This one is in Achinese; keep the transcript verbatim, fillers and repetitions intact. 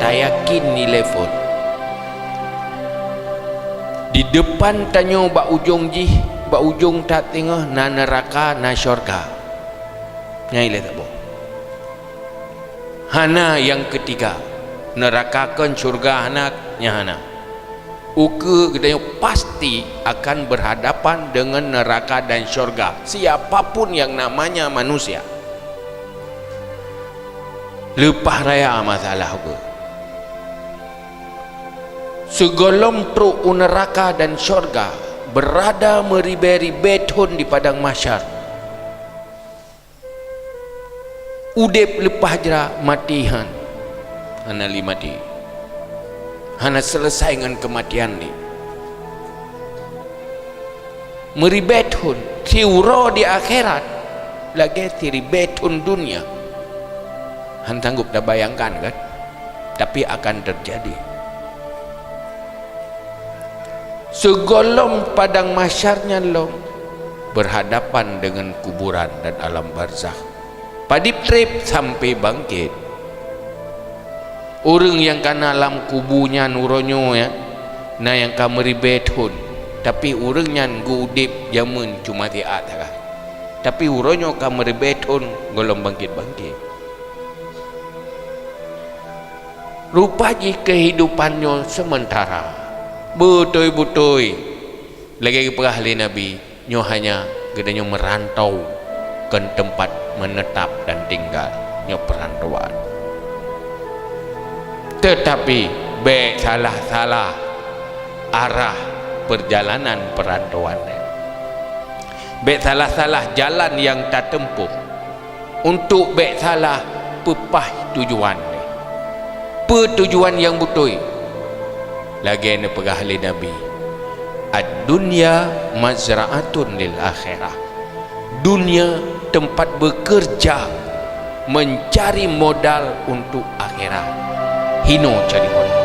Tayakin nilai phon. Di depan tanyoe bak ujong jih, bak ujong that teungoh na neuraka, na syurga. Nyan ilée saboh. Hana nyang keutiga. Neuraka kon syurga hana, nyan hana. Ukeue geutanyoe pasti akan berhadapan dengan neraka dan syurga, siapa pun yang namanya manusia. Leupah raya masalah ukeue. Sigohlom trok u neuraka dan syurga, berada meuribée-ribée thon di padang mahsyar. Udeb leupah jra, maté han. Hana lé maté. Hana seuleusai ngon keumatian lé. Meuribée thon, siuroe di akhirat, lagée siribée thon dunia. Han sanggob tabayangkan, kan? Tapi akan terjadi. Sigohlom padang mahsyar nyan lom berhadapan dengan kuburan dan alam barzakh. Padib treb sampai bangkit. Ureuëng nyang ka na lam kubu nyan uroe nyoe, ya, na nyang ka meuribée thon, tapi ureuëng nyan geu-udeb jameun cuma siat sagai. Tapi uroe nyoe ka meuribée thon gohlom bangkit-bangkit. Rupa jih keuhidupan nyoe seumeuntara. Beutôi-beutôi, lagée geupeugah lé Nabi, nyoe hanya geutanyoe meurantau kon teumpat meunetap dan tinggal, nyoe peurantauan. Teutapi, bék salah-salah arah peurjalanan peurantauan nyoe. Bék salah-salah jalan nyang tateumpôh. Untuk bék salah peupah tujuan. Peue tujuan nyang beutôi? Lagée neupeugah lé Nabi, "Ad-dunya mazra'atun lil akhirah." Dunia tempat bekerja mencari modal untuk akhirat. Hinoe cari modal.